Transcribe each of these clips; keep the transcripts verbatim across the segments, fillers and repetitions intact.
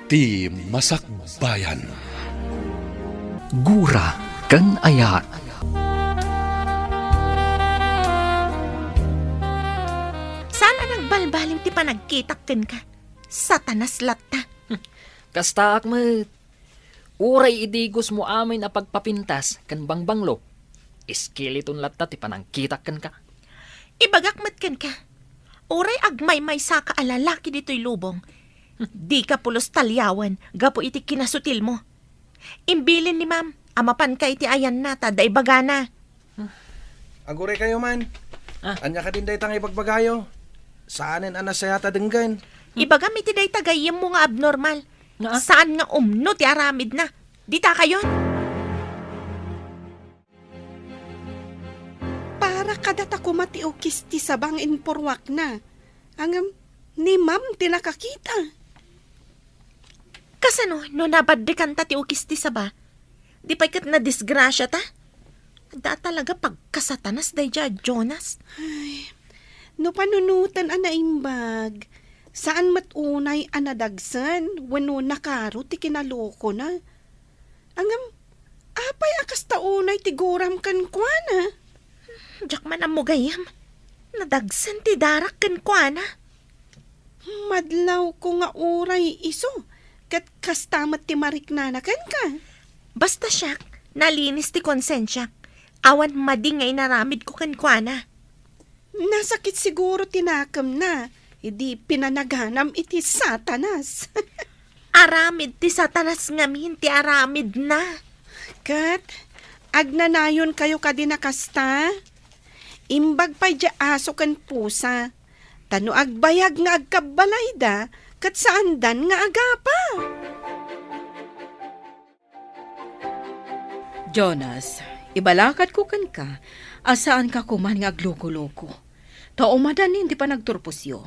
Ti Masakbayan. Gura ken Ayat. Saan a nagbalbaliw ti panagkitak kenka? Satanas latta. Kastaak met. Uray idigosmo amin a pagpapintas ken bangbanglo, iskeleton latta ti panangkitak kenka. Ibagak met kenka, uray agmaymaysaka a lalaki ditoy lubong, dika pulos taliawen gapu iti kinasutilmo. Imbilin ni Ma'am a mapanka iti ayanna ta adda ibagana. Aguraykayo man. Ah. Ania kadin dayta nga ibagbagayo? Saanen a nasayaat a denggen. Ibagam iti dayta gayyemmo nga abnormal. Nga? Saan nga umno ti aramidna. Dita kayon. Para kadata koma ti ukis ti saba nga impurruakna. Ngem ni Ma'am ti nakakita. Kasano no nabaddekanta ti ukis ti saba? Di pay ket nadisgrasiata? Adda talaga pagkasatanas daydiay a Jonas. Ay, no panunoten a naimbag, saan met unay a nadagsen wenno nakaro ti kinalokona. Ngem, apay a kasta unay ti guram kenkuana? Diak man ammo gayyem. Nadagsen ti darak kenkuana. Madlawko nga uray isu, ket kasta met ti mariknana kenka. Basta siak, nalinis ti konsensiak. Awan madi nga inaramidko kenkuana. Nasakit siguro ti nakemna idi pinanaganam iti Satanas. Aramid ti Satanas ngamin ti aramidna. Ket agnanayonkayo kadi a kasta? Imbag pay diay aso ken pusa. Ta no agbayag nga agkabbalayda, ket saandan nga agapa. Jonas, ibalakadko kenka a saanka koman nga aglukoloko. Ta umadanin ti panagturposyo.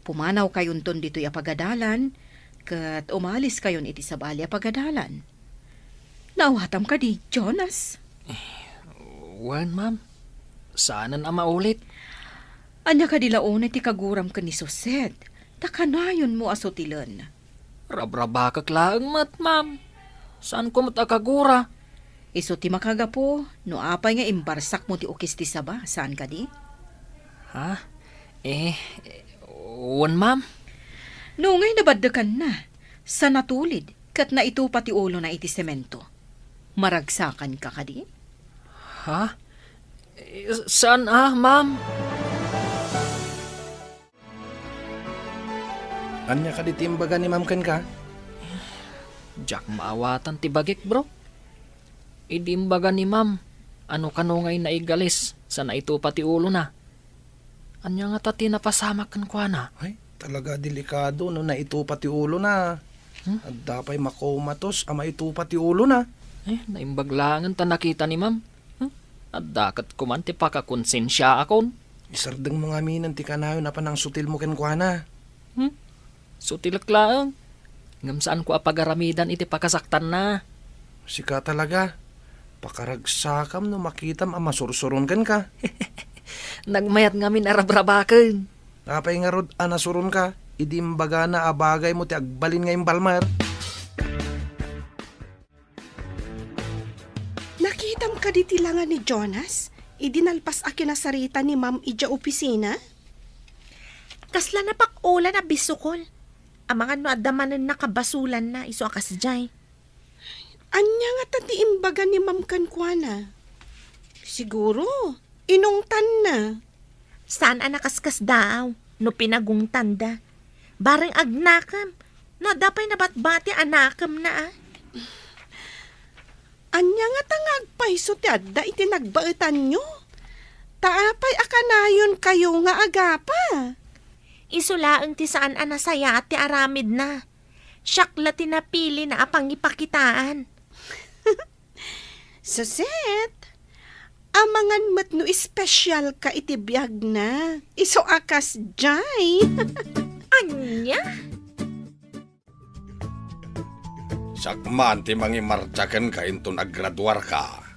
Pumanawkayonton ditoy a pagadalan, ket umaliskayon iti sabali a pagadalan. Naawatam kadi, Jonas? Wen, ma'am. Saanen a maulit. Ania kadi la unay ti kaguram ken ni Suset? Ta kanayonmo a sutilen. Rabrabakek laeng met, ma'am. Saanko met a kagura. Isu ti makagapu no apay nga imbarsakmo ti ukis ti saba, saan kadi? Ha? Eh, wen, ma'am. No ngay nabaddekanna, sa natulid, ket naitupa ti ulona iti semento. Maragsakanka kadi? Ha? Eh, saan a, ma'am? Ania kadi ti imbaga ni Ma'am kenka? Diak maawatan ti bagik, bro. Idi imbaga ni Ma'am, ano kano ngay naigalis sa naitupa ti ulona. Ania ngata ti napasamak kenkuana? Ay, talaga delikado no naitupa ti ulona. Hmm? Adda pay makomatos a maitupa ti ulona. Eh, naimbag laengen ta nakita ni Ma'am. Hmm? Adda ket koman ti pakakonsensiaakon. Isardengmo ngaminen ti kanayon a panangsutilmo kenkuana. Hmm? Sutilek laeng. Ngem saanko a pagaramidan iti pakasaktanna. Sika talaga. Pakaragsakam no makitam a masursuron kenka. Nagmayat ngamin a rabrabaken. Apay ngarud a nasuronka, idi imbagana a bagaymo ti agbalin nga imbalmer? Nakitam kadi ti langa ni Jonas idi nalpas a kinasarita ni Ma'am idiay opisina? Kasla napak-olan a bisukol. Amangan no adda manen nakabasulanna isu a kasdiay. Ania ngata ti imbaga ni Ma'am kenkuana? Siguro, inungtanna. Saan a nakaskasdaaw no pinagungtanda. Bareng agnakem, no adda pay nabatbati a nakemna, a. Ania ngata nga agpayso ti adda iti nagbaetanyo? Ta apay a kanayonkayo nga agapa? Isu laeng ti saan a nasayaat ti aramidna. Siak la ti napilina a pangipakitaan. Suset, amangan met no espesialka iti biagna. Isu a kasdiay. Ania? Siak man ti mangimartsa kenka inton aggraduarka.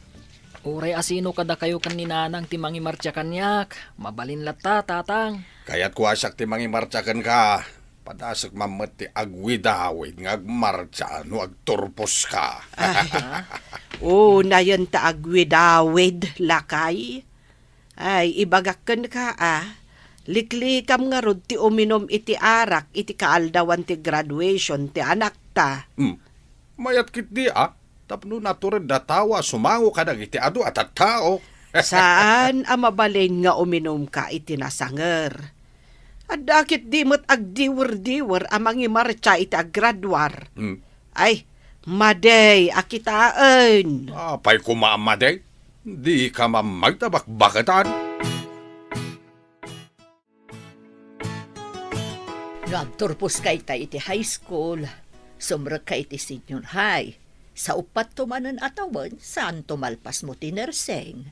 Uray asino kadakayo ken ni Nanang ti mangimartsa kaniak, mabalin latta, Tatang. Kayatko a siak ti mangimartsa kenka. Padasek man met ti agwidawid nga agmartsa no agturposka. Ay, unayen ta agwidawid, lakay. Ay, ibagak kenka, a, liklikam ngarud ti uminum iti arak iti kaaldawan ti graduation ti anakta. Hmm. Mayat ketdi, a, tapno natured a tao a sumango kadagiti adu a tattao. Saan a mabalin nga uminumka iti nasanger. Adda ketdi met agdiwer-diwer a mangimartsa iti aggraduar. Hmm. Ay, madi a kitaen. Apay koma a madi? Dika mamagta bakbaketan. No agturposka itay iti high school, sumrekka iti senior high. Sa uppat to manen a tawen, saanto malpasmo ti nursing.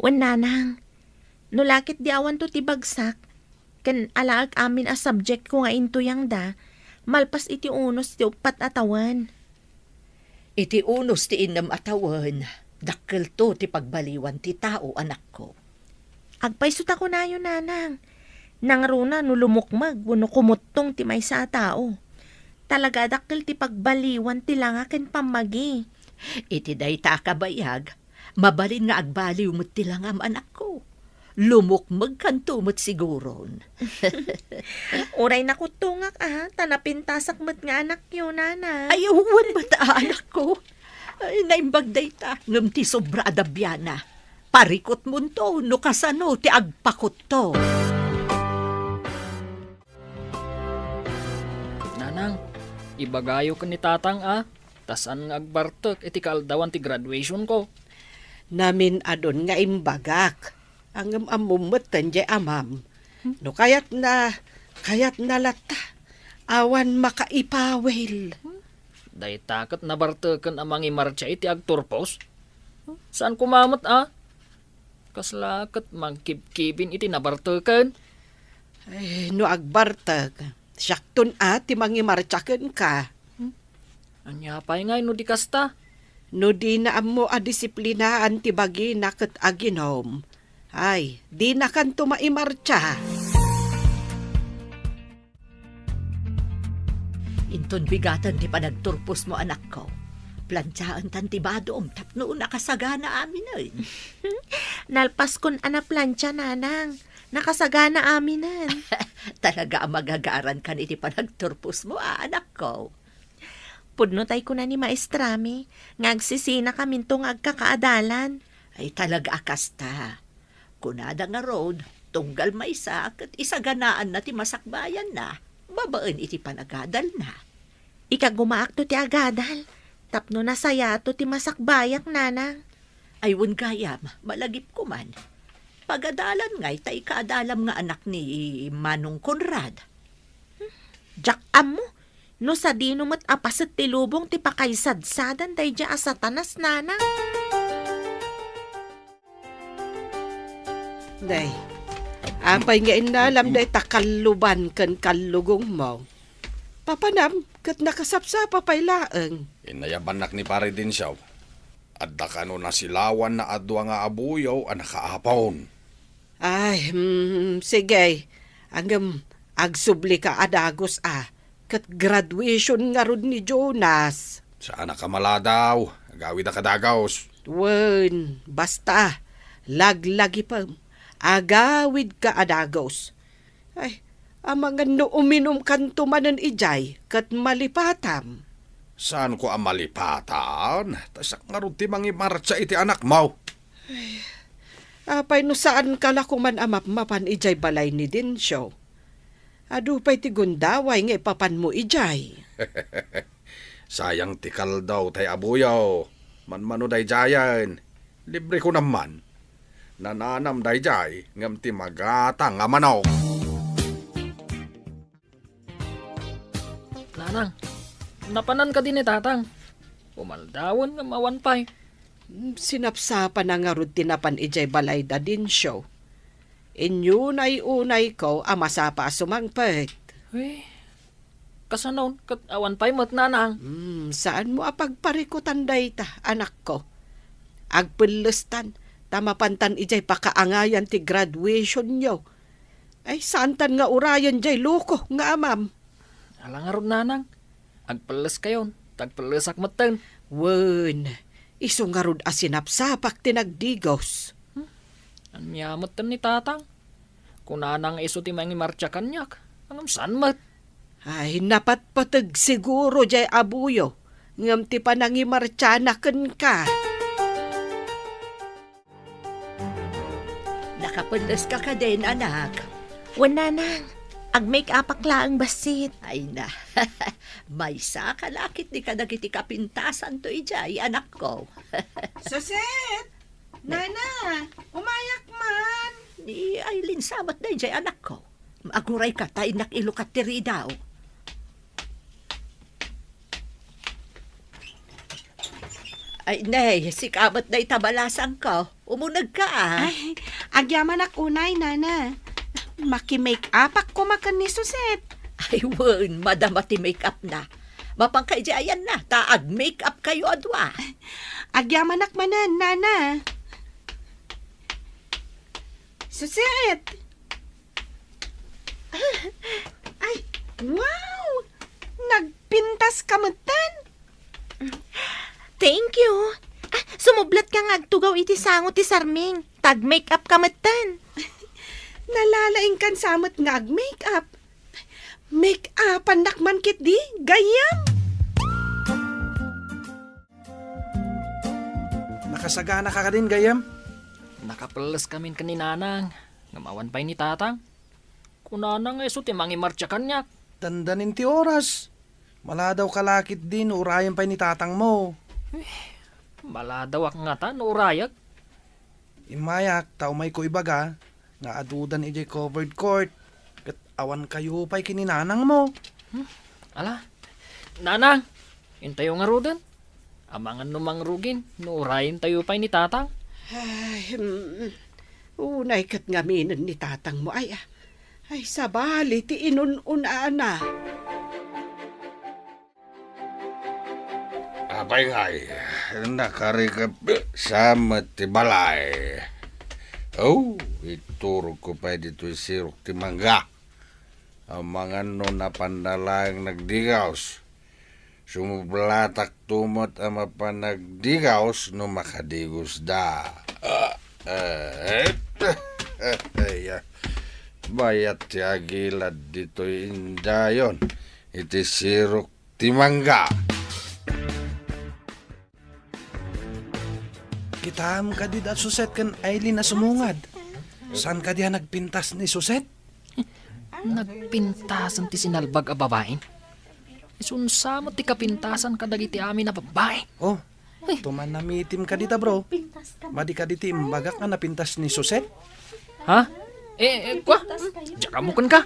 Wen, nanang, no la ketdi awanto ti bagsak, ken alaek amin a subjectko nga intuyangda, malpas iti unos ti uppat a tawen. Iti unos ti innem a tawen, dakkelto ti pagbaliwan ti tao, anakko. Agpayso ta kunayo, nanang. Nangruna no lumukmeg wenno kumuttong ti maysa a tao. Talaga a dakkel ti pagbaliwan ti langa ken pammagi. Iti dayta a kabayag, mabalin nga agbaliw met ti langam, anakko. Lumukmegkanto met siguron. Uray nakuttongak, a, ta napintasak met nga anakyo, nanang. Ay, wen met a, anakko. Ay, naimbag dayta, ngem ti sobra a dabiana. Parikutmonto no kasano ti agpakutto. Nanang, ibagayo ken ni tatang, a, ta saan nga agbartek iti kaaldawan ti graduationko. Namin-adun nga imbagak. Ngem ammom metten diay amam. No kayatna, kayatna latta. Awan makaipawil. Dayta ket nabarteken a mangimartsa iti agturpos? Saan koma met, a? Kasla ket mangkibkibin iti nabarteken? Ay, no agbartek, siakton a ti mangimartsa kenka. Hmm? Ania pay ngay no di kasta? No dina ammo a disiplinaan ti bagina ket aginom, ay, dinakanto maimartsa. Inton bigaten ti panagturposmo, anakko, plantiaentan ti badom tapno nakasagana aminen. Nalpaskon a naplantia, nanang. Nakasagana aminen. Talaga a magagarankan iti panagturposmo, a, anakko. Pudno tay kuna ni maestrami nga agsisinakaminto nga agkakaadalan. Ay, talaga a kasta. Kunada ngarud, tunggal maysa ket isaganaanna ti masakbayanna babaen iti panagadalna. Ikagumaakto ti agadal tapno nasayaatto ti masakbayak, nanang. Ay, wen gayam, malagipko man. Pagadalan ngay ta ikaadalam nga anak ni Manong Conrad. Diak ammo no sadino met a paset ti lubong ti pakaisadsadan daydiay a Satanas, nanang. Day, apay nga innalam dayta kalluban ken kallugongmo? Papanam ket nakasapsapa pay laeng. Inayabannak ni Pare Dencio. Adda kano nasilawanna a dua nga abuyaw a nakaapon. Ay, hmm, sige. Ngem, agsublika a dagus a. Ket graduation ngarud ni Jonas. Saanak a maladaw. Agawidak a dagus. Wen, basta, laglagipem. Agawidka a dagus. Ay, amangan no uminumkanto manen idiay ket malipatam. Saanko a malipatan? Ta siak ngarud ti mangimartsa iti anakmo. Ay, apay no saanka la koman a mapmapan idiay balay ni Dencio? Adu pay ti gundaway nga ipapanmo idiay. Sayang ti kaldaw tay abuyaw. Manmano daydiayen. Libre ko naman. Nananam daydiay ngem ti magatang a manok. Nanang, napanan kadi ni Tatang? Umaldawen ngem awan pay. Sinapsapana ngarud ti napan idiay balay da Dencio. Inyunay-unayko a masapa a sumangpet. Uy, kasano ket awan pay met, Nanang? Hmm, saanmo a pagparikutan dayta, anakko. Agpellestan, ta mapantan idiay pakaangayan ti graduationyo. Ay, saantan nga urayen diay loko nga amam. Ala ngarud, nanang, agpelleskayon, ta agpellesak metten. Wen, isu ngarud a sinapsapak ti nagdigos. Hmm? Ania metten ni tatang? Kunana nga isu ti mangimartsa kaniak. Ngem saan met? Ay, napatpateg siguro jay abuyo, ngem ti panangimartsana kenka. Nakapelleska kadin, anak? Wen, nanang. Ag-make-upak laeng bassit. Ay na, maysa ka lakit di kadagiti kapintasanto idiay, anakko. Suset! Nana, umayak man! Ni Aileen sa met daydiay, anakko. Aguray ka, ta innak ilukat ti ridaw. Ay, nay, sika met dayta balasangko. Umunegka, a. Ay, agyamanak unay, nana. Maki-make-upak koma ken ni Suset. Ay, wen, madama ti make-up na. Mapanka idiay ayanna, ta ag-make-up kayo a dua. Agyamanak manen, nana. Suset! Ay, wow! Nagpintas ka metten? Thank you. Ah, sumublet ka nga agtugaw iti sango ti sarming. Tag-make-up ka metten. Nalalaing kan sa met nga ag-make-up. Make-upannak man ketdi, gayyem. Nakasagana ka kadin, gayyem? Nakapelleskamin ken ni nanang, ngem awan pay ni tatang. Kunana nga isu ti mangimartsa kaniak. Dandanin ti oras. Maladaw ka la ketdi no urayen pay ni tatangmo. Eh, maladawak ngata no urayek? Immayak, ta umayko ibaga nga adudan idiay covered court, ket awan kayo pay ken ni nanangmo. Hmm? Ala, nanang, intayo ngaruden. Amangan no mangrugin, no urayentayo pay ni tatang. Ay, hmm. Unay ket ngaminen ni tatangmo, ay, ah. Ay, sabali ti inun-unana. Apay ngay, nakarikep sa met ti balay. Oh, iturogko pay ditoy sirok ti mangga. Amangan no napanda laeng nagdigaws. Sumublatak to met a mapan nagdigaws no makadigosda. Ah, eh, eh, eh, ya. Bayat ti agilad ditoy indayon iti sirok ti mangga. Kitaem kadi da Suset ken Aileen a sumungad. Saan kadi a nagpintas ni Suset? Nagpintasen ti sinalbag a babain. Isunsa met ti kapintasan kadagiti amin a babbai. Oh, tuman namitim kadi da, bro. Madi kadi ti imbagak nga napintas ni Suset? Ha? Eh, eh, kwa? Diak ammo kenka.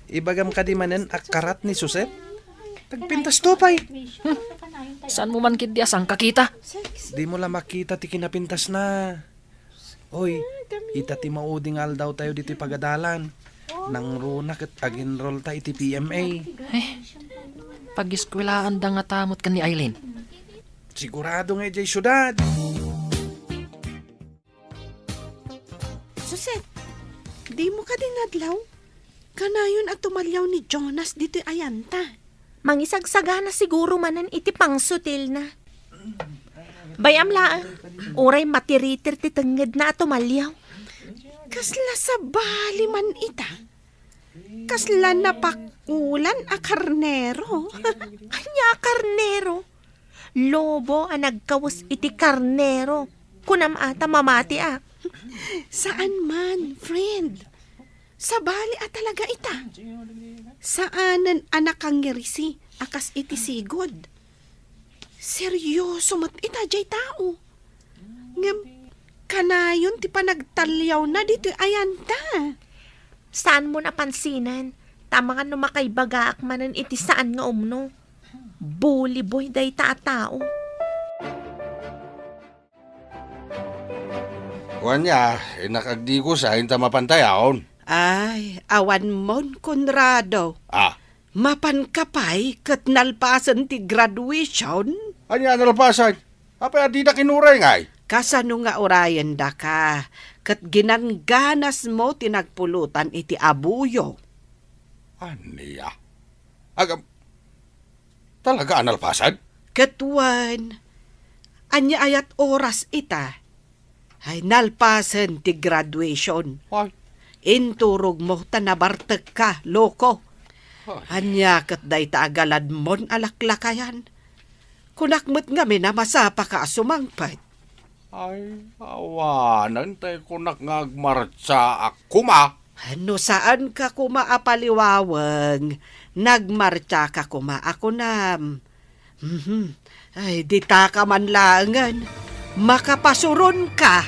Ibagam kadi manen a karat ni Suset? Nagpintas to pay. Hmm. Saan mo man ketdi a sangkakita? Dimo la makita ti kinapintasna. Oy, ita ti maudi nga aldawtayo ditoy pagadalan. Nangruna ket ag-enrollta iti P M A. Eh, pagiskwelaanda ngata met ken ni Aileen? Sigurado nga idiay siudad. Suset, dimo kadi nadlaw? Kanayon a tumaliaw ni Jonas ditoy ayanta. Mangisagsagana siguro manen iti pangsutilna. Bay-am laeng, uray matiritir ti tengngedna a tumaliaw. Kasla sabali man ita. Kasla napakulan a karnero. Ania a karnero? Lobo a nagkawes iti karnero. Kunam a ta mamati a. Saan man, friend. Sabali a talaga ita. Saanen a nakangirisi a kas iti sigud. Seryoso met ita jay tao. Ngem kanayon ti panagtaliawna ditoy ayanta. Saan mo napansinen? Ta amangan no makaibagaak manen iti saan nga umno. Buliboy dayta a tao. Wen, ya, innak agdigosaen ta mapantayon. Ay, awan mon, Conrado. Ah. Mapanka pay ket nalpasen ti graduation? Ania nalpasen? Apay a didak inuray ngay? Kasano nga urayendaka ket ginangganasmo ti nagpulutan iti abuyo? Ania? Agam, talaga a nalpasen? Ket wen, ania ayat oras ita? Ay, nalpasen ti graduation. Ay. Inturogmo ta nabartekka, loko. Ay. Ania ket dayta a galadmon a laklakayan? Kunak met ngamin a masapaka a sumangpet. Ay, awanen tay kunak nga agmartsaak koma. No saanka koma a paliwaweng, nagmartsaka koma a kunam. Mhm. Ay, ditaka man laengen. Makapasuronka.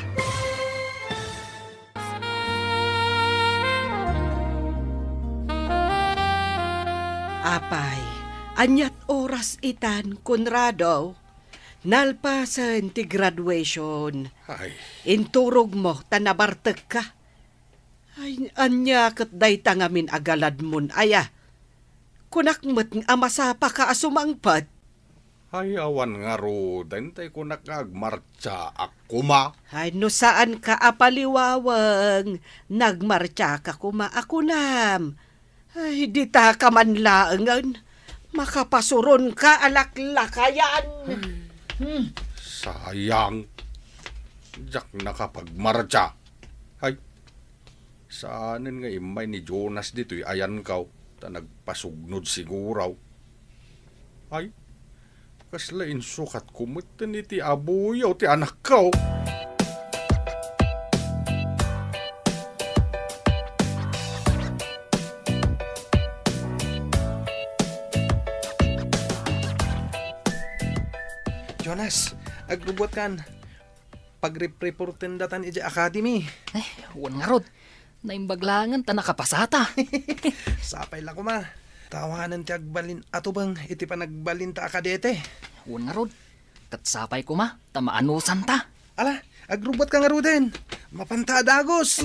Apay, aniat oras itan, Conrado? Nalpasen ti graduation. Ay. Inturogmo ta nabartekka. Ay, ania ket dayta ngamin a galadmon aya? Kunak met a masapaka a sumangpet. Ay, awan ngaruden tay kunak nga agmartsaak koma. Ay, no saanka a paliwaweng, nagmartsaka koma a kunam. Ay, ditaka man laengen. Makapasuronka a laklakayan. Hmm. Sayang. Diak nakapagmartsa. Ay, saanen nga immay ni Jonas ditoy ayankaw, ta nagpasugnod siguraw. Ay, kasla insukatko metten iti abuyaw ti anakko. Jonas, agrubbuatkan. Pagrep-reporten datan idiay academy. Eh, wen ngarud. Naimbag laengen ta nakapasata. Sapay la koma. Ta awanen ti agbalin a tubeng iti panagbalinta a kadete. Wen ngarud. Ket sapay koma ta maanusan ta. Ala, agrubbuatka ngaruden. Mapanta a dagus.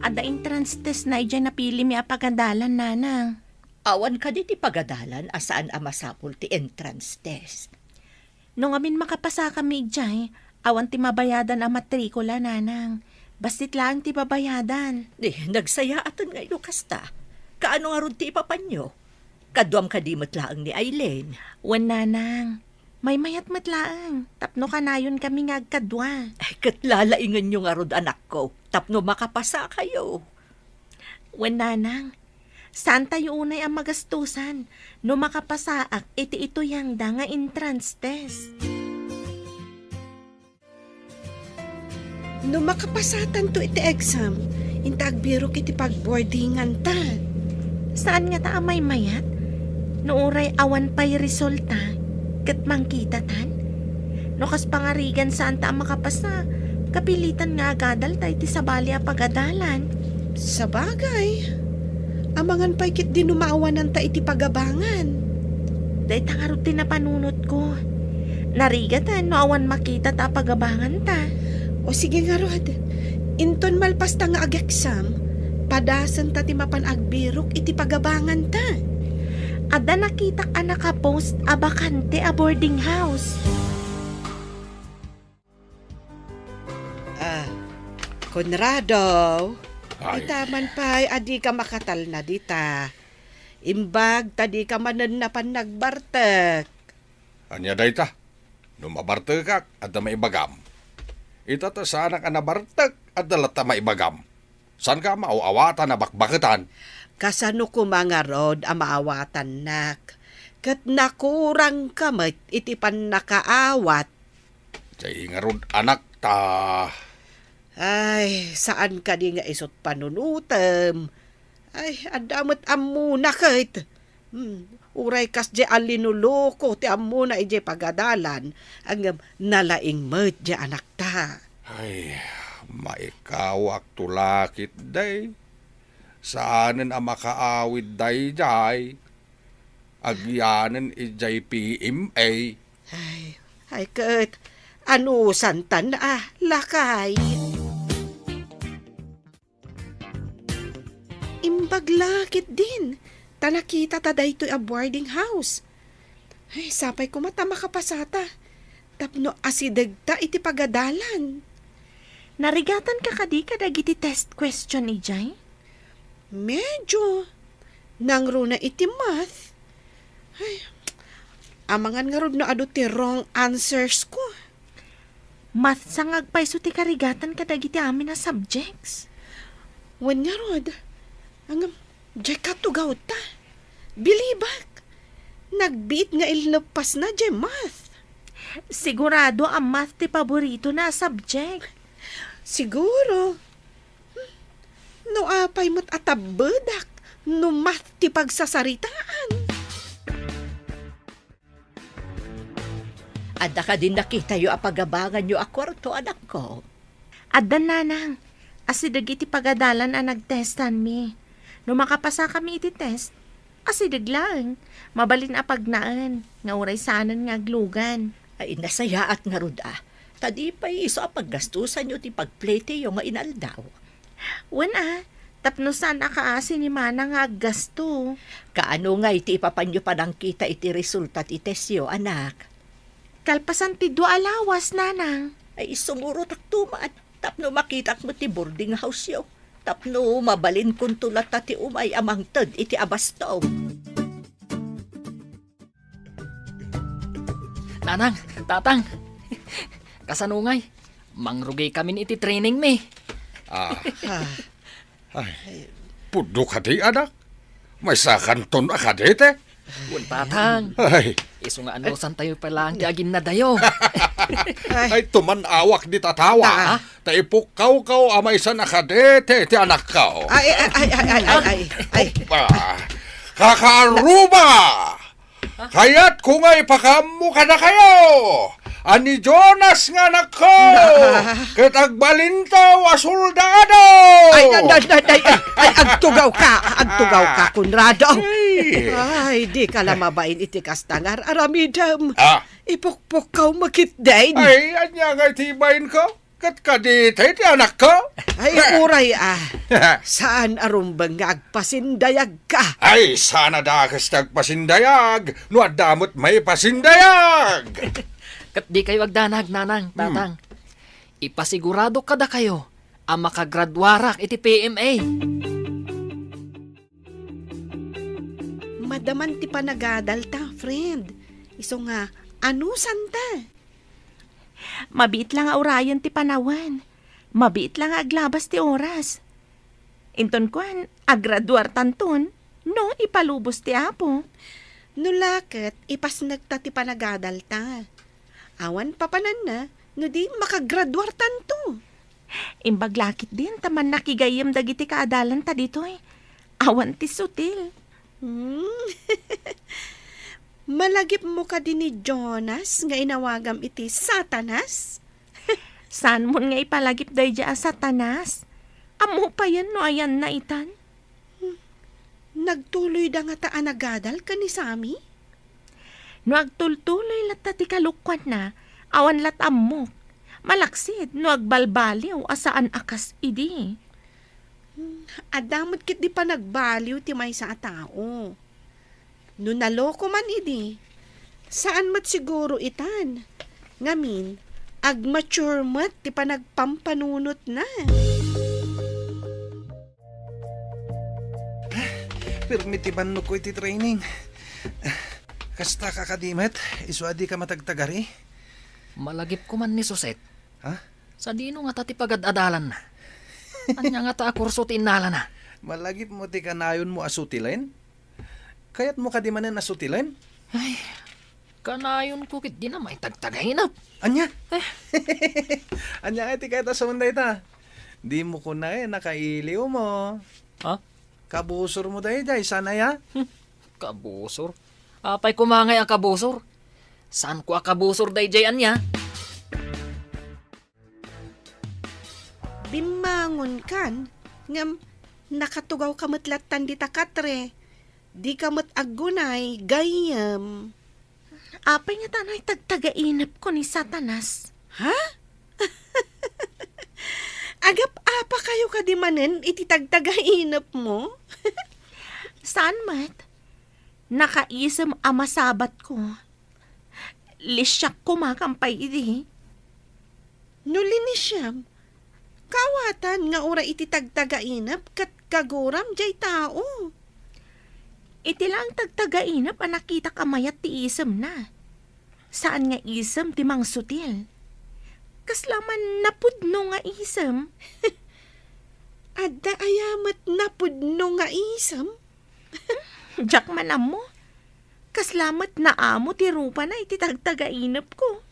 Adda entrance test na idiay napilimi a pagadalan, nanang. Awan kadi ti pagadalan a saan a masapul ti entrance test? No ngamin makapasakami idiay, awan ti mabayadan a matrikula, nanang. Bassit laeng ti babayadan. Di, nagsayaaten nga ilo kasta. Kaano ngarud ti ipapanyo? Kaduam kadi met laeng ni Aileen? Wen, nanang. Maymayat met laeng, tapno kanayonkami nga agkadua. Ay, ket lalaingenyo ngarud, anakko, tapno makapasakayo. Wen, nanang, saantayo unay a magastusan no makapasaak iti ituyangda nga entrance test. No makapasatanto iti exam, inta agbirok iti pagboardinganta. Saan ngata a maymayat? No uray awan pay resulta, ket mangkitatan? No kas pangarigan saanta a makapasa, kapilitan nga agadalta iti sabali a pagadalan. Sabagay, amangan pay ketdi no maawananta iti pagabangan. Dayta ngarud ti napanunotko. Narigaten no awan makitata a pagabanganta. O sige ngarud, inton malpasta nga ageksam, padasenta ti mapan agbirok iti pagabanganta. Adda nakitak a nakapost a bakante a boarding house. Ah, Conrado, ay, ita man pay a dika makatalna dita. Imbag ta dika manen napan nagbartek. Ania dayta? No mabartekak, adda maibagam. Ita ta saanak a nabartek, adda latta maibagam. Saanka a maaw-awatan a bakbaketan? Kasano koma ngarud a maawatannak? Ket nakurangka met iti pannakaawat. Jay ngarud, anak, ta. Ay, saan kadi nga isut panunutem? Ay, adda met ammona ket. Hmm, uray kasdiay a linuloko ti ammona idiay pagadalan, ngem nalaing met diay anakta. Ay, maikawakto la ketdi. Saanen a makaawid daydiay. Agyanen idiay P M A. Ay, ay ket, anusantan a, lakay. Imbag la ketdin, ta nakitata daytoy a boarding house. Ay, sapay koma ta makapasata, tapno asidegta iti pagadalan. Narigatanka kadi kadagiti test question idiay? Medyo nangruna iti math. Ay, amangan ngarud no adu ti wrong answers ko. Math sa nga agpayso ti karigatan kadagiti amin a subjects. Wen ngarud, ngem, diay katugawta. Bilibak, nagbiit nga inleppasna diay math. Sigurado a math ti paboritona a subject. Siguro. No apay met a tabbedak no math ti pagsasaritaan. Adda kadi nakitayo a pagabanganyo a kuarto, anakko? Adda, nanang. Asideg iti pagadalan a nagtestanmi. No makapasakami iti test, asideg laeng. Mabalin a pagnaen, nga uray saanen nga aglugan. Ay, nasayaat ngarud a. Ta di pay isu a paggastusanyo ti pagpleteyo nga inaldaw. Wen a, tapno saan a kaasi ni Mana nga aggasto. Kaano ngay ti ipapanyo panangkita iti resulta ti testyo, anak? Kalpasan ti dua a lawas, nanang. Ay, sumurotakto man, tapno makitak met ti boarding house-yo. Tapno mabalinkonto latta ti umay a mangted iti abasto. Nanang, tatang, kasano ngay? Mangrugikamin iti training mi. Ah. Ah. Ay, pudno kadi, anak? Maysakanton a kadete? Wen, tatang. Ay. Isu nga anusantayo pay laeng ti aginnadayo. Ay. Ay, tuman-awak dita tawa. Ah. Ta ipukkawkaw a maysan a kadete ti anakko. Ay, ay, ay, ay, ay, ay, ay, ay. Ah, kakaaruba! Kayatko nga ipakaammo kadakayo a ni Jonas nga anakko ket agbalintaw a soldado! Ay, ay, ay, ay, ay, ay, ay, agtugawka, agtugawka, Conrado. Ay. Ay, dika la mabain iti kasta nga ar-aramidem. Ah. Ipukpukkaw met ketdin. Ay, ania ngay ti ibainko? Ket kadita ti anakko? Ay, uray a. Saan a rumbeng nga agpasindayagka? Ay, saan a dakes ti agpasindayag no adda met maipasindayag. Ket dikayo agdanag, nanang, Hmm. tatang. Ipasigurado kadakayo a makagraduarak iti P M A. Madaman ti panagadalta, friend. Isu nga, anusanta? Mabiit la nga urayen ti panawen. Mabiit la nga aglabas ti oras. Inton kuan, agraduartanton, no ipalubos ti Apo. No la ket, ipasnekta ti panagadalta. Awan papananna, no di makagraduartanto. Imbag la ketdin ta mannakigayyem dagiti kaadalanta ditoy. Awan ti sutil. Hmm. Malagipmo kadi ni Jonas nga inawagam iti Satanas? Saanmon nga ipalagip daydiay a Satanas? Ammo payen no ayanna itan? Hmm. Nagtuloyda ngata a nagadal ken ni Sammy? No agtultuloy latta ti kalokuanna, awan lat ammok. Malaksid no agbalbaliw a saan a kas idi. Hmm, adda met ketdi panagbaliw ti maysa a tao. No naloko man idi, saan met siguro itan. Ngamin, agmature met ti panagpampanunotna. Pirmi ti bannogko iti training. Kasta ka kadi met, isu a dika matagtagari? Malagipko man ni Suset. Ha? Sadino ngata ti pagad-adalanna? Ania ngata a kurso ti innalana? Malagipmo ti kanayonmo a sutilen? Kayatmo kadi manen a sutilen? Ay, kanayonko ketdin a maitagtagainep. Ania? Eh. Ania ngay ti kayat a sawen dayta? Dimo kunaen a kailiwmo. Ha? Kabusormo daydiay, saan aya? Hmm, kabusor? Apay koma ngay a kabusor? Saanko a kabusor daydiay ania? Bimmangonkan, ngem nakatugawka met lattan dita katre. Dika met aggunay, gayyem. Apay ngata a naitagtagainepko ni Satanas? Ha? Agap-apakayo kadi manen iti tagtagainepmo? Saan met? Nakaisem a masabatko. Lisiak koma kan pay idi. No linisiam, kaawatan nga uray iti tagtagainep ket Kaguram jay tao. Iti laeng tagtagainep a nakitak a mayat ti isemna. Saan nga isem ti mangsutil. Kasla man napudno nga isem. Adda aya met napudno nga isem? Diak man ammo. Kasla met naamo ti rupana iti tagtagainepko.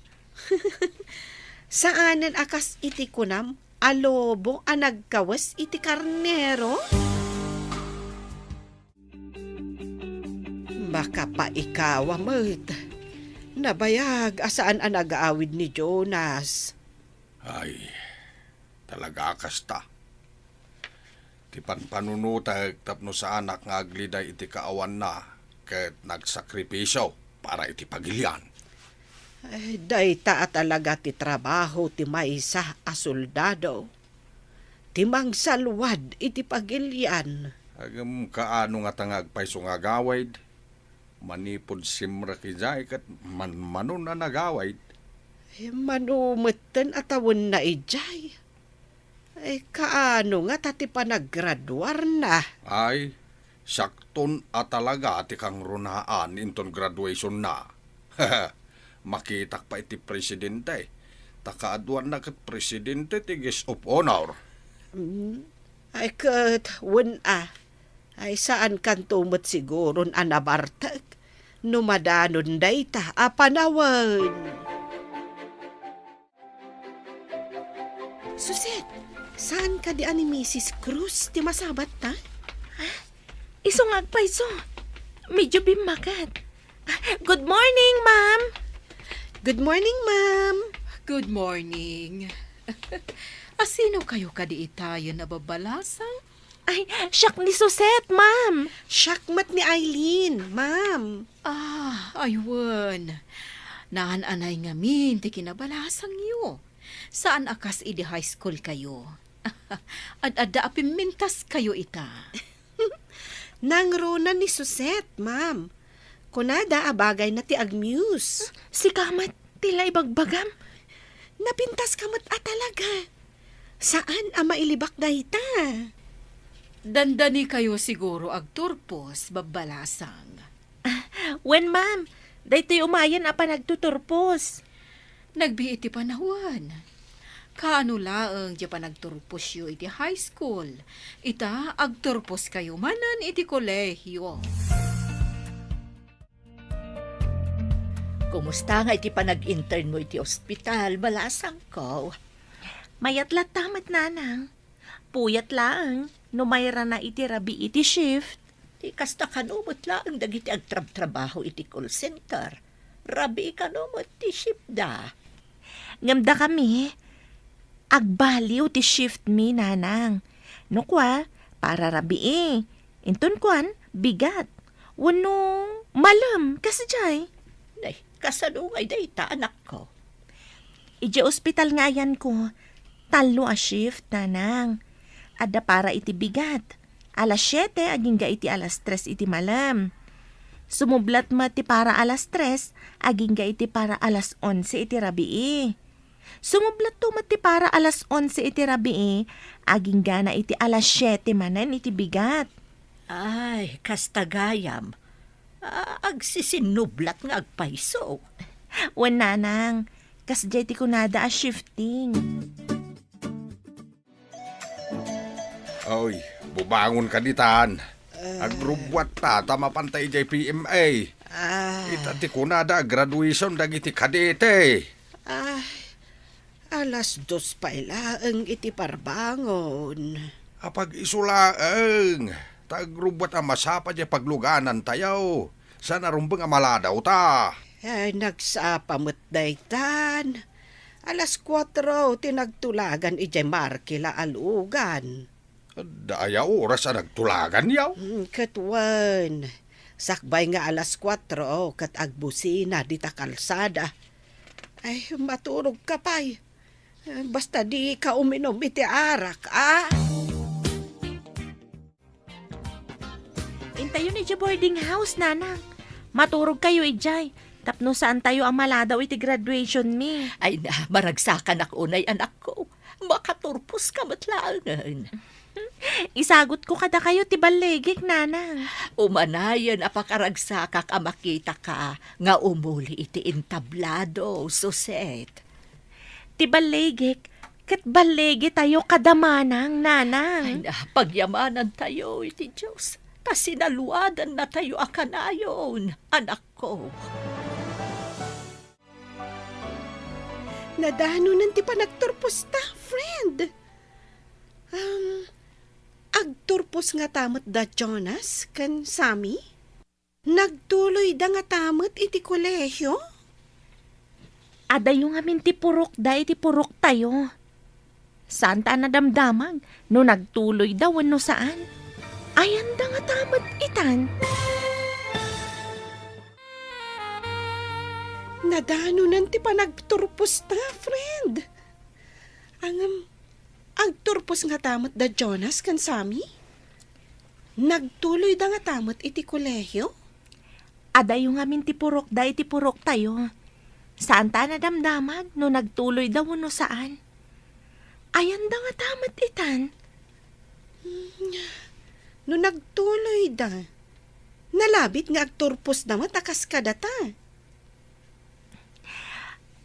Saanen a kas iti kunam a lobo a nagkawes iti karnero? Makapaikawa met. Nabayag a saan a nagaawid ni Jonas. Ay, talaga kasta. Ti panpanunotek tapno saanak nga agliday iti kaawanna ket nagsakripisio para iti pagilian. Eh, dayta a talaga ti trabaho ti maysa a soldado. Ti mangsalwad iti pagilian. Agem kaano ngata nga agpayso nga agawid? Manipud simrek idiay ket manmanon a nagawid. Eh, mano metten a tawenna idiay? Eh, kaano ngata ti panaggraduarna? Ay, siakton a talaga ti kangrunaan inton graduationna. Makitak pay iti presidente. Ta kaaduanna ket presidente ti guest of honor. Mm. Ay ket, wen a. Ay saankanto met siguron a nabartek no madanon dayta a panawen. Suset, saan kadi a ni Misis Cruz ti masabatta? Ah, isu nga agpayso. Medyo bimmakat. Ah, good morning, ma'am. Good morning, ma'am. Good morning. A sino kayo kadi itayen a babbalasang? Ay, siak ni Suset, ma'am. Siak met ni Eileen, ma'am. Ah, aywan. Naan-anay ngamin ti kinabalasangyo. Saan a kas idi high school kayo. Ad-adda a pimmintas kayo ita. Nangruna ni Suset, ma'am. Kunada a bagayna ti agmuse. Sika met ti la ibagbagam. Napintaska met a talaga. Saan a mailibak dayta? Dandani kayo siguro agturpos, babbalasang. Ah, wen, ma'am. Daytoy umayen a panagtuturpos. Nagbiit ti panawen. Kaano laeng ti panagturposyo iti high school? Ita, agturpos kayo manen iti kolehiyo. Kumusta nga iti panag-intern mo iti ospital, balasangko? Mayat latta met, nanang. Puyat laeng no mayrana iti rabii ti shift. Ti kasta kano met laeng dagiti agtrabtrabaho iti call center. Rabii kano met ti shiftda. Ngem dakami, agbaliw ti shiftmi, nanang. No kua, para rabii. Inton kuan, bigat. Wenno malem, kasdiay. Nay, kasano ngay dayta, anakko? Idiay ospital nga ayanko, tallo a shift, nanang. Adda para iti bigat. Alas siete agingga iti alas tres iti malem. Sumublat met ti para alas tres agingga iti para alas onse iti rabii. Sumublatto met ti para alas onse iti rabii, aginggana iti alas siete manen iti bigat. Ay, kasta gayam. Ah, agsisinnublat nga agpayso. Wen, nanang, kasdiay ti kunada a shifting. Oy, bubangon ka ditan. Ah. Agrubbuatta ta mapanta idiay P M A. Ah. Ita ti kunada a graduation dagiti kadete. Ah, alas dos pay laeng iti parbangon. Apag-isu laeng, ta agrubbuat a masapa diay pagluganantayo. Saan a rumbeng a maladaw ta. Ay, nagsapa met daytan. Alas kuatro ti nagtulagan idiay Markila a lugan. Adda aya oras a nagtulagan, yaw? Mm, ket wen, sakbay nga alas kuatro ket agbusina dita kalsada. Ay, maturog ka pay. Basta di ka uminom iti arak, a? Intayon idiay boarding house, nanang. Maturog kayo idiay. Tapno saan tayo a maladaw iti graduation mi. Ay na, maragsakanak unay, anakko. Makaturpos ka met laengen. Isagutko kadakayo ti balligik, Nanang. Umanayen a pakaragsakak a makitaka nga umuli iti entablado, Suset. Ti balligik, ket balligitayo kada manang, Nanang. Ay na, pagyamanantayo iti Dios, ta sinaluadannatayo a kanayon, anakko. Nadanonan ti panagturposta, friend. Um, agturpos ngata met da Jonas ken Sammy? Nagtuloyda ngata met iti kolehio? Adayo ngamin ti purokda iti puroktayo. Saanta a nadamdamag no nagtuloyda wenno saan. Ayanda ngata met itan. Nadanonan ti panagturposta, friend. Ngem, agturpos ngata met da Jonas ken Sammy? Nagtuloyda ngata met iti kolehio? Adayo ngamin ti purokda iti puroktayo. Saanta a nadamdamag no nagtuloyda wenno saan. Ayanda ngata met itan. Hmm, no nagtuloyda, nalabit nga agturposda met a kas kadata.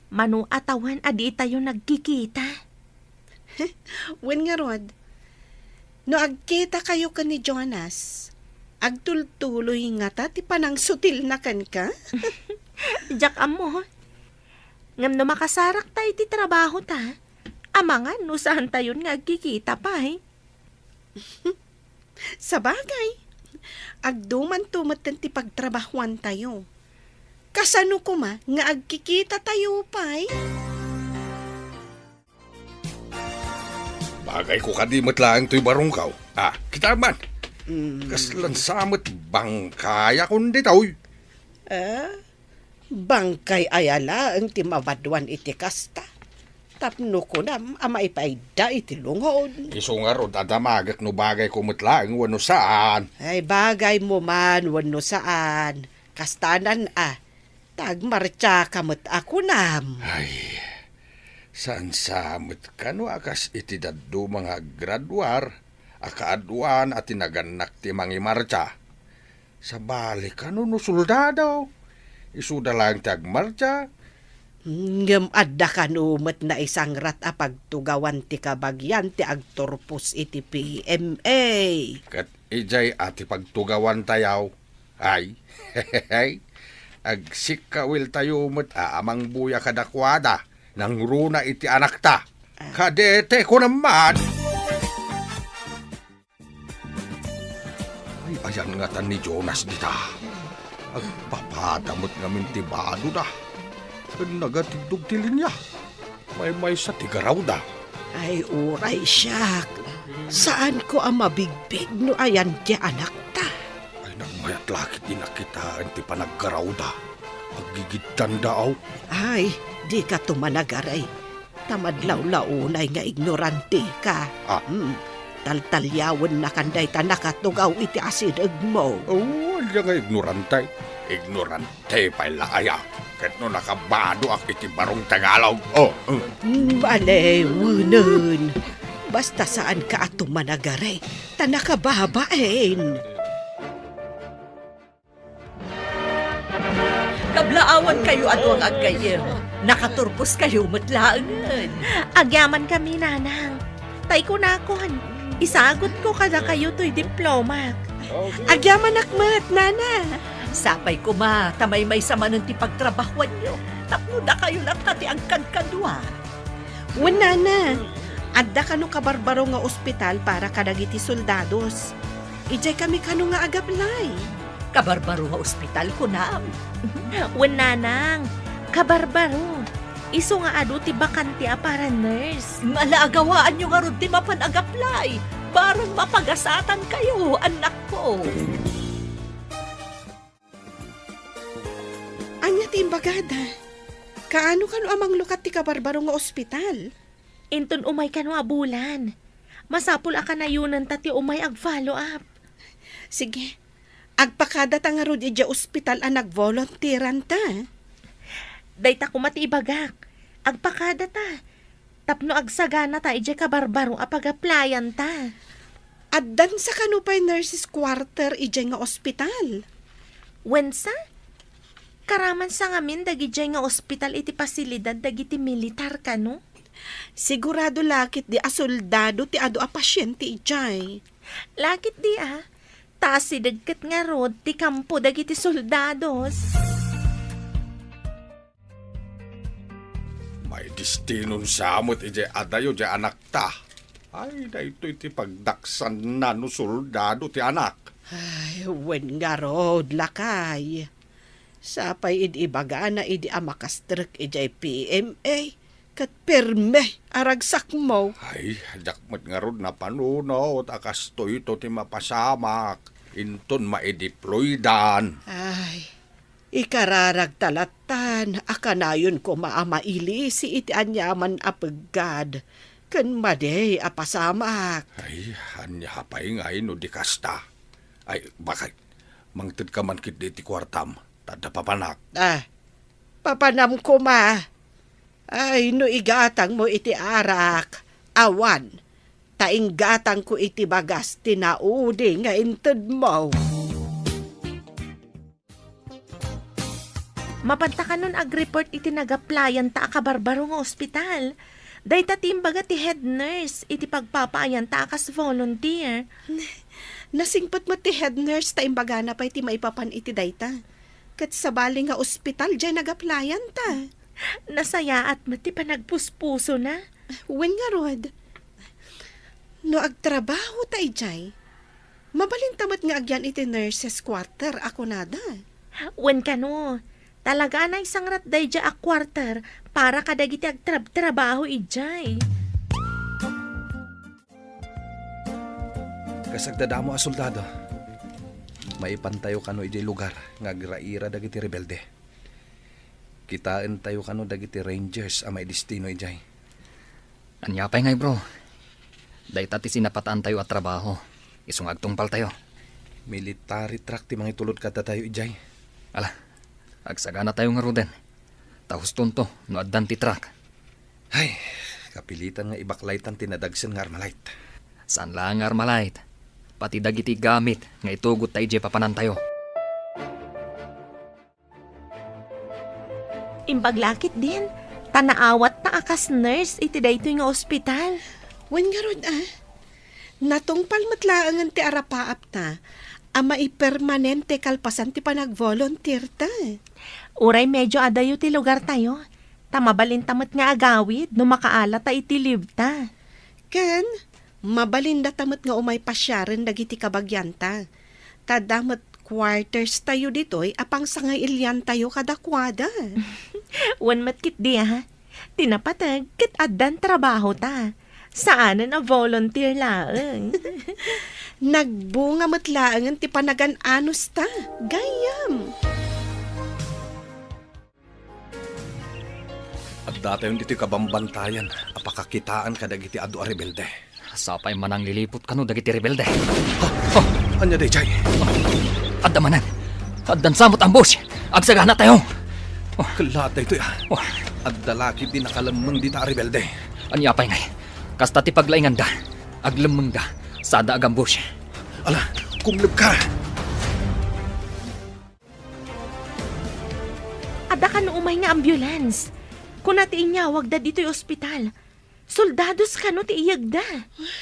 Mano a tawen a ditayo nagkikita? Wen ngarud, no agkitakayo ken ni Jonas, agtultuloy ngata ti panangsutilna kenka? Diak ammo. Ngem no makasarakta iti trabahota, amangan no saantayon nga agkikita pay. Sabagay, agdumanto metten ti pagtrabahoantayo. Kasano koma nga agkikitatayo pay? Bagayko kadi met laeng toy barongko. Ah, kitaem man. Mm. Kaslan sa met bangkayakon ditoy. Ah? Bangkay aya laeng ti mabaduan iti kasta. Tapno kunam a maipaidda iti lungod. Isu ngarud a damagek no bagayko met laeng wenno saan. Ay, bagaymo man wenno saan. Kastanan a, ta agmartiaka met a kunam. Ay, saan sa met kano a kas iti dadduma nga aggraduar a kaaduan a tinagannak ti mangimartia. Sabali kano no soldado? Isuda laeng ti agmartia. Ngem adda kano met naisangrat a pagtugawan ti kabagian ti agturpos iti P M A. Ket idiay a ti pagtugawantayo. Ay, agsikkawiltayo met a amangboya kadakuada, nangruna iti anakta. Ah. Kadete ko naman. Ay, ayan ngatan ni Jonas dita. Agpapada met ngamin ti badoda. Ken nagatiddog ti linia. Maymaysa ti garawda. Ay, uray siak. Saanko a mabigbig no ayan ti anakta. Ay, nagmayat la ketdi nakitaen ti panaggarawda. Aggigiddandayo. Ay, dika to managaray. Ta madlawlaw unay nga ignorantika. Ah. Hmm. Taltalyawennakan dayta nakatugaw iti asidegmo. Oh, ania nga ignorante? Ignorante pay la aya. Ket no nakabadoak iti barong Tagalog, oh, hmm. Hmm, alewenen. Basta saanka a tumanagare, ta nakababain. Kablaawankayo a dua nga aggayyem. Nakaturposkayo met laengen. Agyamankami, Nanang. Tay kunakon, isagutko kadakayo toy diplomak. Agyamanak met, Nana. Sapay koma, ta maymaysa manen ti pagtrabahuanyo. Tapno dakayo latta ti agkadkadua. Wen, Nana, adda kano kabarbaro nga ospital para kadagiti soldados. Idiay kami kano nga agaplay. Kabarbaro nga ospital, kunam? Wen, Nanang, kabarbaro. Isu nga adu ti bakante a para nurse. Nga la agawaanyo ngarud ti mapan agaplay. Bareng mapagasatankayo, annakko. Ania ti imbagada? Kaano kano a manglukat ti kabarbaro nga ospital? Inton umay kano a bulan. Masapul a kanayonenta ti umay ag-follow up. Sige. Agpakadata ngarud idiay ospital a nagvolunteeranta. Dayta koma ti ibagak. Agpakadata. Tapno agsaganata idiay kabarbaro a pagaplayanta. Addansa kano pay nurses quarter idiay nga ospital? Wensa? Karamansa ngamin dagidiay nga ospital iti pasilidad dagiti militar kano? Sigurado la ketdi a soldado ti adu a pasiente idiay. La ketdi a, ta asideg ket ngarud ti kampo dagiti soldados. May destinon sa met idiay adayo diay anakta. Ay, daytoy ti pagdaksanna no soldado ti anak. Ay, wen ngarud, lakay. Sapay idi ibagana idi a makastrek idiay P M A, ket pirme a ragsakmo. Ay, diak met ngarud napanunot a kastoyto ti mapasamak inton maideploydan. Ay, ikararagta lattan a kanayon koma a mailisi iti aniaman a peggad ken madi a pasamak. Ay, ania pay ngay no di kasta? Ay, bakit? Mangtedka man ketdi iti kuartam, ta adda papanak. Ah, papanam koma. Ay, no igatangmo iti arak, awan, ta inggatangko iti bagas ti naudi nga intedmo. Mapanta kanon agreport iti nagaplayanta a kabarbaro nga ospital. Dayta ti imbaga ti head nurse iti pagpapaayanta a kas volunteer. Nasingpet met ti head nurse ta imbagana pay ti maipapan iti dayta. Ket sabali nga ospital diay nagaplayanta. Nasayaat met ti panagpuspusona. Wen ngarud, no agtrabaho ta idiay, mabalinta met nga agyan iti nurses quarter a kunada. Wen kano, talaga a naisangrat daydiay a quarter para kadagiti agtrabtrabaho idiay. Kas agdadamo a soldado, maipantayo kano idiay lugar nga agraira dagiti rebelde. Kitaentayo kano dagiti rangers a maidestino idiay. Ania pay ngay, bro? Dayta ti sinapataantayo a trabaho. Isu nga agtungpaltayo. Military truck ti mangitulod kadatayo idiay. Ala, agsaganatayo ngaruden. Ta hustonto no addan ti truck. Ay, kapilitan nga ibaklaytan ti nadagsen nga Armalite. Saan laeng nga Armalite. Pati dagiti gamit nga itugotta idiay papanantayo. Imbag la ketdin, ta naawatta a kas nurse iti daytoy nga ospital. Wen ngarud, a? Natungpal met laengen ti arapaapta a maipermanente kalpasan ti panagvolunteerta. Uray medio adayo ti lugartayo, ta mabalinta met nga agawid no makaalata iti leaveta. Ken, mabalindata met nga umay pasiaren dagiti kabagianta. Ta adda met quarterstayo ditoy a pangsangailiantayo kadakuada. Wen met ketdi, a? Ti napateg ket addan trabahota. Saanen a volunteer laeng. Nagbunga met laengen ti panagan-anosta. Gayyem. Addatayon ditoy kabambantayan a pakakitaan kadagiti adu a rebelde. Sapay manangliliput kano dagiti rebelde. Ha? Oh! Ania daydiay? Adda manen. Addan sa met ambush. Agsaganatayo. Oh. Kella daytoy, a. Oh. Adda la ketdi nakalemmeng dita a rebelde. Ania pay ngay? Kasta ti paglainganda. Aglemmengda. Sada agambush. Ala, kumlebka. Adda kano umay nga ambulance. Kuna ti inyawagda ditoy ospital. Soldados kano ti iyegda.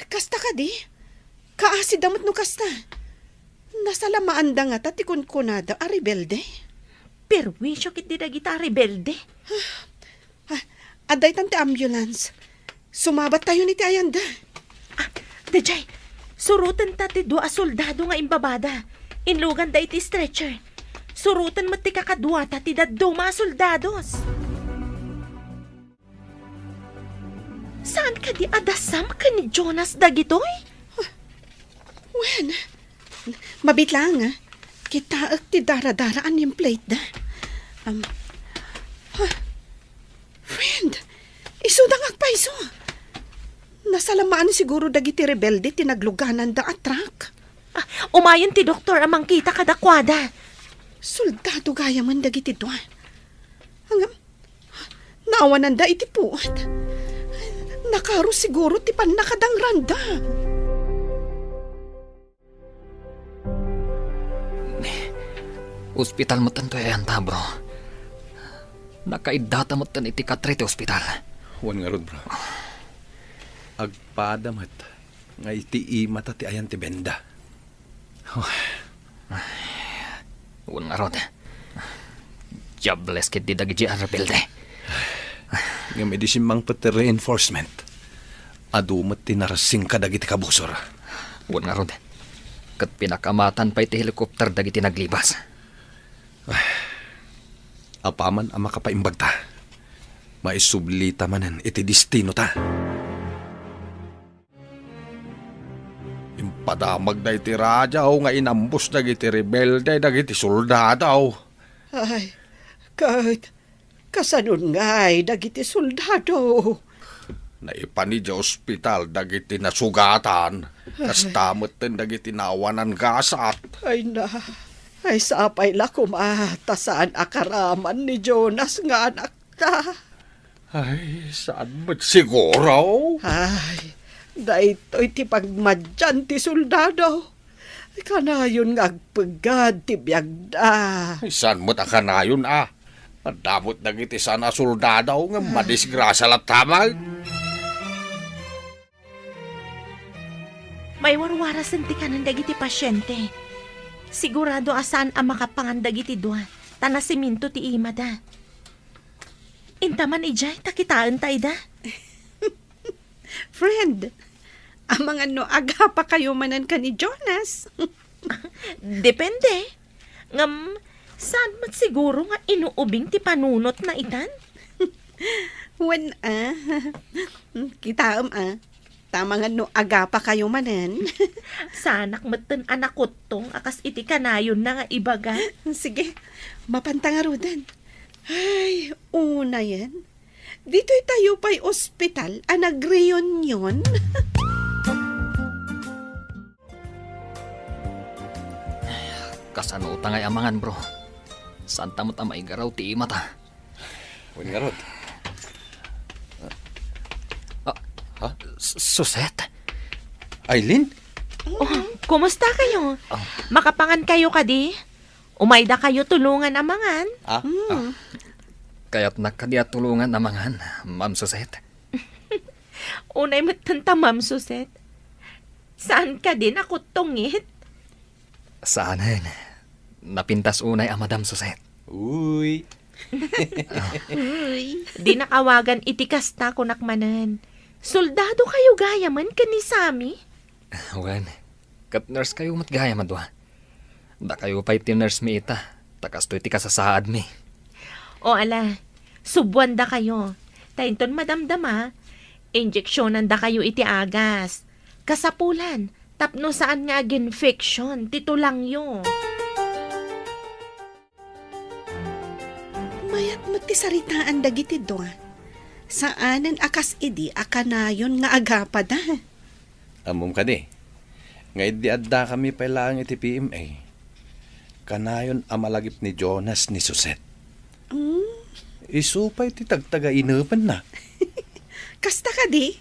Kasta kadi? Kaasida met no kasta. Nasalamaanda ngata ti kunkunada a rebelde? Perwisyo ketdi dagita a rebelde. Ah, adda itan ti ambulance. Sumabattayon iti ayanda. Ah, daydiay, surotenta ti dua a soldado nga imbabada. Inluganda iti stretcher. Suroten met ti kakaduata ti dadduma a soldados. Saan kadi a dasam ken ni Jonas dagitoy? Wen, mabiit laeng, a. Kitaek ti daradara a nameplate da. Um, huh. Friend, isuda nga agpayso. Nasalamaan siguro dagiti rebelde ti naglugananda a truck. Ah, umayen ti doktor a mangkita kadakuada. Soldado gayamen dagiti dua. Ngem, naawananda iti puot. Nakaro siguro ti pannakadangranda. Ospital metten toy ayanta, bro. Nakaiddata metten iti katre ti ospital. Wen ngarud, bro. Agpada met nga iti imata ti ayan ti benda. Wen ngarud. Diables ketdi dagiti a rebelde. Ngem idi simmangpet ti reinforcement, adu met ti narasing kadagiti kabusor. Wen ngarud. Ket pinakamatan pay ti helicopter dagiti naglibas. Apaman a makapaimbagta, maisublita manen iti destinota. Impadamagda iti radio nga inambus dagiti rebelde dagiti soldado. Ay, ket kasanon ngay dagiti soldado? Naipan idiay ospital dagiti nasugatan, kasta metten dagiti naawanan gasat. Ay na, ay sapay la koma ta saan a karaman ni Jonas nga anakta. Ay, saan met siguro? Ay, daytoy ti pagmadian ti soldado. Kanayon nga agpeggad ti biagda. Ay, saan met a kanayon a? Adda met dagiti saan a soldado nga madisgrasia latta met. Maiwarwarasen ti kanen dagiti pasiente. Sigurado a saan a makapangan dagiti dua, ta nasiminto ti imada. Inta man idiay, ta kitaenta ida. Friend, amangan no agapakayo manen ken ni Jonas. Depende. Ngem, saan met siguro nga inuubing ti panunotna itan? Wen, a. Kitaem, a. Ta amangan no agapakayo manen. Saanak metten a nakuttong a kas iti kanayonna nga ibaga. Sige, mapanta ngaruden. Ay, unayen. Ditoy tayo pay ospital a nagreunion? Kasano ta ngay amangan, bro? Saanta met a maigaraw ti imata? Wen ngarud. Ah, ha? S-, Suset? Aileen? Oh, kumusta kayo? Ah. Makapangan kayo kadi? Umayda kayo tulongan a mangan? Ah? Hmm. Ah. Kayatnak kadi a tulongan a mangan, Ma'am Suset? Unay metten ta, Ma'am Suset. Saan kadi nakuttongit? Saanen. Napintas unay a Madam Suset. Uy. Uy. Dinak awagan iti kasta, kunak manen. Soldado kayo gayamen ken ni Sammy? Wen, ket nurse kayo met gayam a dua. Dakayo pay ti nurse mi ita, ta kastoy ti kasasaadmi. O ala, subuanda kayo. Ta inton madamdama, injeksyonanda kayo iti agas. Kasapulan, tapno saan nga aginfection ti tulangyo. Mayat met ti saritaan dagiti dua. Saanen a kas idi a kanayon nga agapada. Ammom kadi, nga idi addakami pay laeng iti P M A, kanayon a malagip ni Jonas ni Suset. Mm. Isu pay ti tagtagainepenna. Kasta kadi?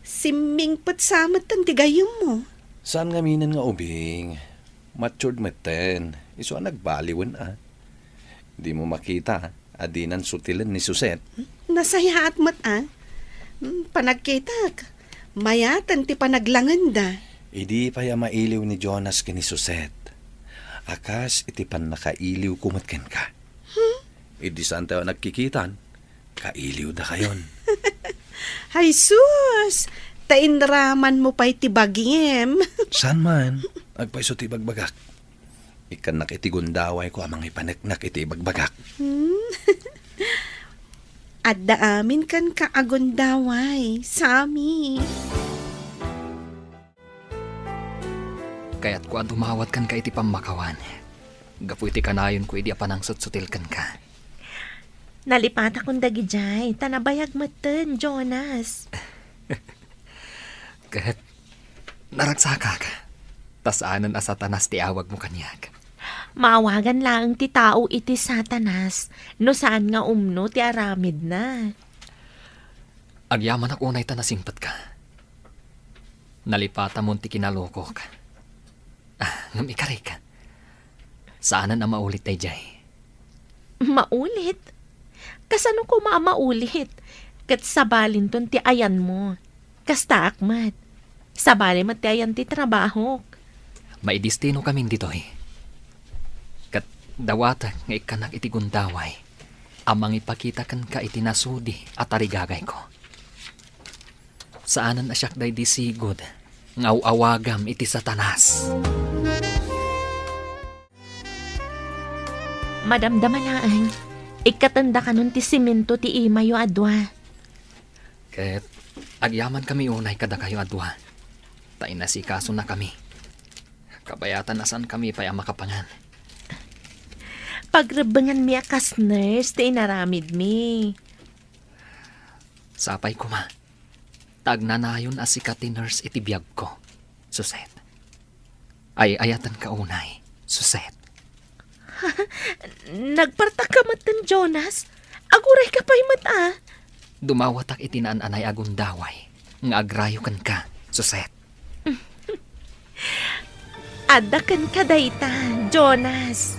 Simmingpet sa metten ti gayyemmo. Saan ngaminen nga ubing. Matured metten. Isu a nagbaliwen a. Dimo makita a dinan sutilen ni Suset. Nasayaat met a. Hmm, panagkitak. Mayaten ti panaglangenda. Idi pay a mailiw ni Jonas ken ni Suset. A kas iti pannakailiwko met kenka. Hmm? Idi saantayo nagkikitan, kailiwdakayon. Ay sus! Ta inramanmo pay ti bagim. Saan man? Agpayso ti ibagbagak. Ikkannak iti gundawayko a mangipaneknak iti ibagbagak. Hmm? Adda amin kenka a gundaway, Sammy. Kayatko a dumawat kenka iti pammakawan, gapu iti kanayonko idi a panangsutsutil kenka. Nalipatakon dagidiay, ta nabayag metten, Jonas. Ket naragsakak, ta saanen a Satanas ti awagmo kaniak. Maawagan laeng ti tao iti Satanas no saan nga umno ti aramidna. Agyamanak unay ta nasingpetka. Nalipatamon ti kinalukok. Ah, ngem ikarik. Saanen a maulit daydiay. Maulit? Kasano koma a maulit? Ket sabalinton ti ayanmo. Kastaak met. Sabali met ti ayan ti trabahok. Maidestino kamin ditoy. Ket dawatek nga ikkanak iti gundaway a mangipakita kenka iti nasudi a tarigagayko. Saanen a siak daydi sigud nga aw-awagam iti Satanas. Madamdama laeng, ikkatenda kanon ti simento ti imayo a dua. Ket agyamankami unay kadakayo a dua, ta inasikasonakami. Kabayatan a saankami pay a makapangan. Pagrebbenganmi a kas nurse ti inaramidmi. Sapay koma, ta agnanayon a sika ti nurse iti biagko, Suset. Ay-ayatenka unay, Suset. Nagpartakka metten, Jonas. Agurayka pay met a. Dumawatak iti naan-anay a gundaway nga agrayo kenka, Suset. Adda kenka dayta, Jonas.